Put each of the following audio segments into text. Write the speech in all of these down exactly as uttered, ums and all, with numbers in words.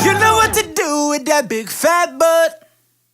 You know what to do with that big fat butt.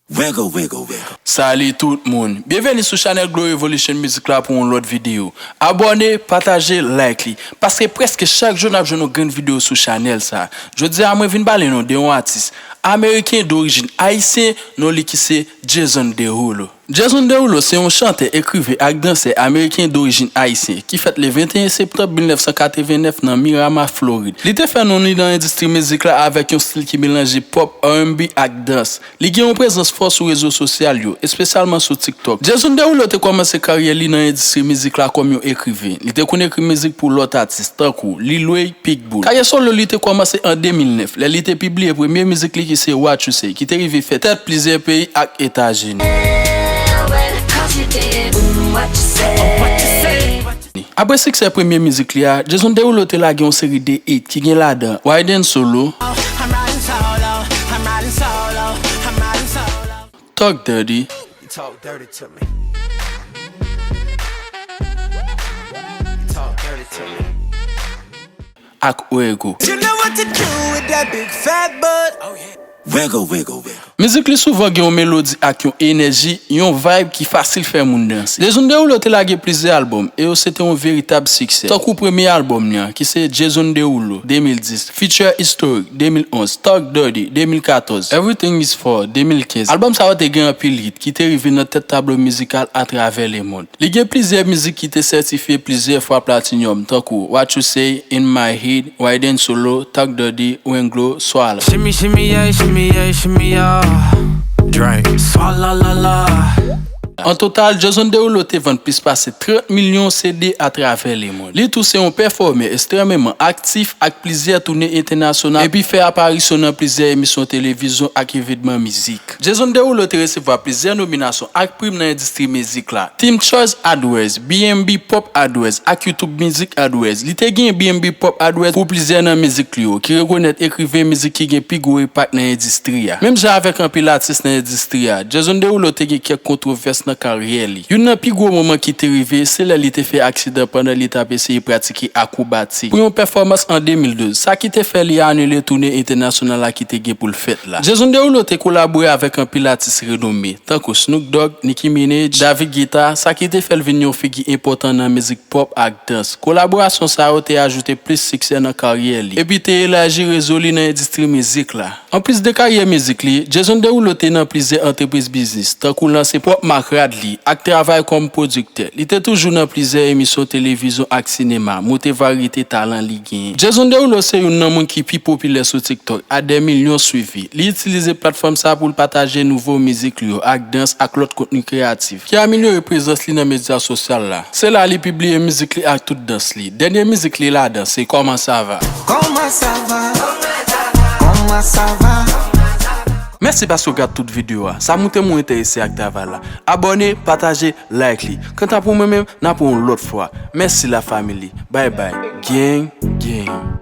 Wiggle, wiggle, wiggle. Salut tout moun. Byenveni sou chanèl Glow Revolution Music la pou yon lòt videyo. Abòne, pataje, like li. Paske prèske chak jou n ap jwenn yon grenn videyo sou chanèl sa. Jodi a mwen vin pale nou de yon atis ameriken dorijin ayisyen, non li ki se Jason Derulo. Jason Derulo se yon chantè, ekriven ak dansè ameriken dorijin ayisyen ki fèt le venteyen septanm mil nèf san katrevennèf nan Miramar, Florid. Li te fè non li nan endistri mizik la avèk yon stil ki melanje pop, R and B ak dans. Li gen yon prezans fò sou rezo sosyal yo, espesyalman sou TikTok. Jason Derulo te kòmanse karyè li nan endistri mizik la kòm yon ekriven. Li te konn ekri mizik pou lòt atis, tankou Lil Wayne, Pitbull. Karyè solo li te kòmanse an de mil nèf, lè li te pibliye premye mizik li ki se What You Say, ki te rive fè tèt plizyè peyi ak Etazini. Cause you did mm, what you say. Apre siksè premye mizik li a, Jason Derulo te lage yon seri de hit ki gen ladan Why Then Solo, I'm riding solo, I'm riding solo, I'm riding solo. Talk Dirty, You talk dirty to me. You talk dirty to me. ak Wego. You know what to do with that big fat butt. Wiggle, wiggle, wiggle. Mizik li souvan gen yon melodi ak yon enèji, yon vibe ki fasil fè moun danse. Jason Derulo te lage plizyè albòm e yo se te yon veritab siksè. Tankou premye albòm li an, ki se Jason Derulo, de mil dis, Future Historic, de mil onz, Talk Dirty, de mil katòz, Everything Is For, de mil kenz. Albòm sa yo te gen anpil hit ki te rive nan tèt tablo mizikal atravè lemonn. Li gen plizyè mizik ki te sètifye plizyè fwa platinyòm, tankou What You Say, In My Head, Why Then Solo, Talk Dirty, Wenglo, Swallow. Shimmy, shimmy, yeah, shimmy, yeah, shimmy, yeah. Drink. Swalla la la. An total, Jason Derulo te vann plis pase trant milyon C D atravè lemonn. Li tou se yon pèfòmè ekstrèmeman aktif ak plizyè tounen entènasyonal epi fè aparisyon nan plizyè emisyon televizyon ak evènman mizik. Jason Derulo te resevwa plizyè nominasyon ak prim nan endistri mizik la. Teen Choice Awards, B M B Pop Awards ak YouTube Music Awards. Li te gen B M B Pop Awards pou plizyè nan mizik li yo, ki rekonèt ekriven mizik ki gen pi gwo enpak nan endistri a. Menm jan avèk anpil atis nan endistri a, Jason Derulo te gen kèk kontwovès nan karyè li. Youn nan pi gwo moman ki te rive, se lè li te fè aksidan pandan li t ap eseye pratike akwobatik pou yon pèfòmans an de mil douz, sa ki te fè li anile tounen entènasyonal la ki te gen pou l fèt la. Jason Derulo te kolabore avèk anpil atis renome, tankou Snoop Dogg, Nicki Minaj, David Guetta, sa ki te fè l vin yon figi enpòtan nan mizik pop ak dans. Kolaborasyon sa yo te ajoute plis siksè nan karyè li, epi te elaji rezo li nan endistri mizik la. Anplis de karyè mizik li, Jason Derulo te nan plizyè antrepriz biznis, tankou lanse pwòp mak rad li ak travay kòm pwodiktè. Li te toujou nan plizyè emisyon televizyon ak sinema, montre varyete talan li genyen. Jason Derulo se youn nan moun ki pi popilè sou TikTok, ak dè milyon swivi. Li itilize platfòm sa pou l pataje nouvo mizik li yo ak dans ak lòt kontni kreyatif, ki amelyore prezans li nan medya sosyal la. Se la li pibliye mizik li ak tout dans li. Dènye mizik li ladan se Comment ça va. Comment ça va? Comment ça va? Mèsi paske w gad tout videyo a. Sa montre m ou enterese ak travay la. Abòne, pataje, like li. Kanta pou mwen menm, n ap wè yon lòt fwa. Mèsi la family. Bye bye. Gang, gang.